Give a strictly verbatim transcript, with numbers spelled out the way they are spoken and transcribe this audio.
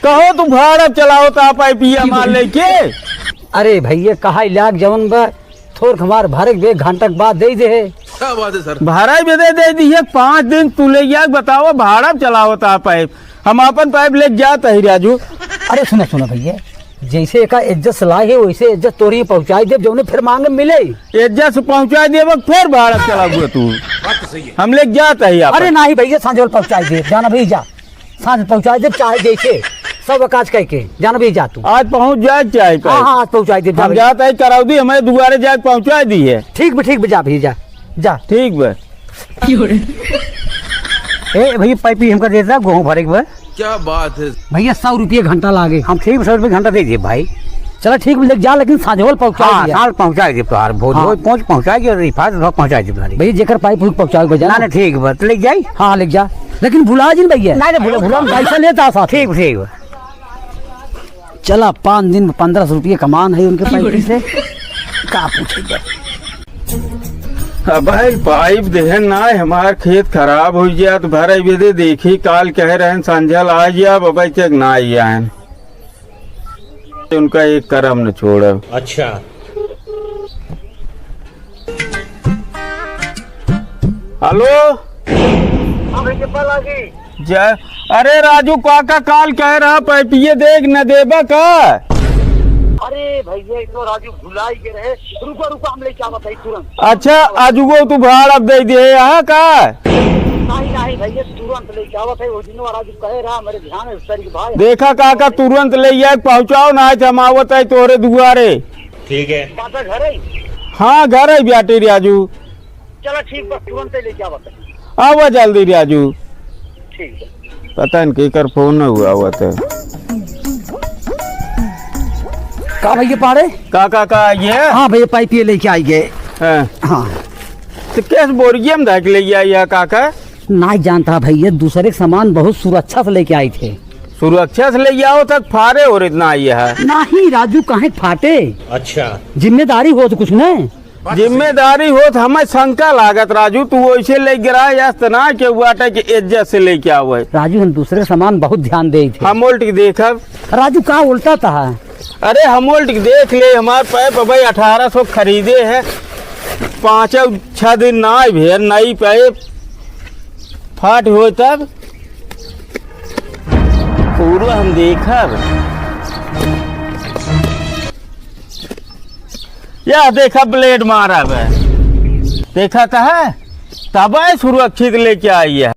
कहो तू भाड़ा चलावत आ पाइपिया मार लेके। अरे भइया, कहा लाग जवन बा, थोर हमार भरे के बे, घंटा के बाद दे दे। क्या बात है सर? भराई बे दे, दे दी है, पाँच दिन तू ले जाके बताओ, भाड़ा चलावत आ पाइप। हम आपन पाइप लेके जात ही राजू। अरे सुना, सुना भइया, जैसे एका इज्जत से लाए है, वैसे इज्जत तोरी पहुँचाई देब, जौने फिर मांगे मिले। इज्जत से पहुँचाई देब, फिर भाड़ा चलाबू तू। बात तो सही है। हम लेके जात ही आपन। अरे नाही भइया, सांझ वाले पहुँचाई देब, जाना भइया जा। सांझ पहुँचाई देब, चाहे जैसे सब काज कह के, जाना भइया जा तू। आज पहुँच जाए चाहे हाँ, हाँ, आज पहुँचाई देब, जा हम भइया। जात ही करौदी, हमें दुआरे जाके पहुँचाई दी है। ठीक बा, ठीक बा, जा भइया जा, जा। ठीक बा। ए भइया, पाइप ही हमका दे दा, गेहूं भरे के बा। क्या बात है। भइया, सौ रुपये घंटा लागे। हम ठीक सौ रुपये घंटा दे दिए भाई। चला ठीक बा, लेके जा, लेकिन सांझवल पहुँचा हाँ, दिया। सांझ पहुँचा दे तोहार, भोज हाँ। भोज पहुँच, पहुँचा के रिफात सब पहुँचा दे भाई। भइया, जेकर पाइप उइप पहुँचावे के बा, जाना। ना, ना, ठीक बा, तो लेके जाई। हाँ, लेके जा, लेकिन भुला जिन भइया। ना, ना, भूला, भूला। पैसा लेता साथ। ठीक, ठीक बा। चला, पाँच दिन में पन्द्रह सौ रुपये कमान है उनके पाइप से। का पूछे जाए? अब भाई पाइप देहन ना, हमार खेत खराब हो जात, भरे बेदे देखी, काल कह रहन संझल आ जाब, अब तक ना आए हैं। उनका एक करम न छोड़ब। अच्छा। हेलो। हाँ भइया, कब लागी? जय, अरे राजू काका, काल कहे रहा पैपिये देख न देबा का? अरे भइया, इतना राजू भुलाई के रहे। रुको, रुको, हम लेके आवत है तुरंत। अच्छा, आजुगो तू भाड़ अब दे दे यहाँ का? नहीं, नहीं भइया, तुरंत लेके आवत है। वो दिन राजू कहे रहा, मेरे ध्यान है उस तारीख भाई। देखा काका, तुरंत ले जाए पहुँचाओ, ना आज हम आवत है तोहरे दुआरे। ठीक है। काका घर है? हाँ, घर है ब्याटी राजू। चला ठीक बा, तुरंते लेके आवत है। आवा जल्दी राजू। ठीक है। पता नहीं केकर फोन हुआ हुआ था। का भइया पाड़े? का, का, का, ये? हाँ भइया, पाइपिये लेके आई गए। हाँ। हाँ। तो कैसे बोरिया में धक ले आई है काका? नहीं जानता भइया, दूसरे के सामान बहुत सुरक्षा से लेके आई थे। सुरक्षा से ले आओ तक फारे हो रहे इतना आई है। नहीं राजू, काहे फाटे? अच्छा। जिम्मेदारी हो तो कुछ नहीं। जिम्मेदारी होत हमें शंका लागत राजू, तू वैसे लेके रहा, यस त ना के बाटे के इज्जत से लेके आवे। राजू, हम दूसरे सामान बहुत ध्यान देइ थे। हम उल्ट के देखब। राजू, का उल्टा था? अरे हम उल्ट के देख ले, हमार पैप भाई अठारह सौ खरीदे है, पाँच छह दिन ना आए भेर, नई पैप फाट हो तब पूरा हम देखब। यह देखा ब्लेड मारा बे, देखा त है, तब सुरक्षित लेके आई है।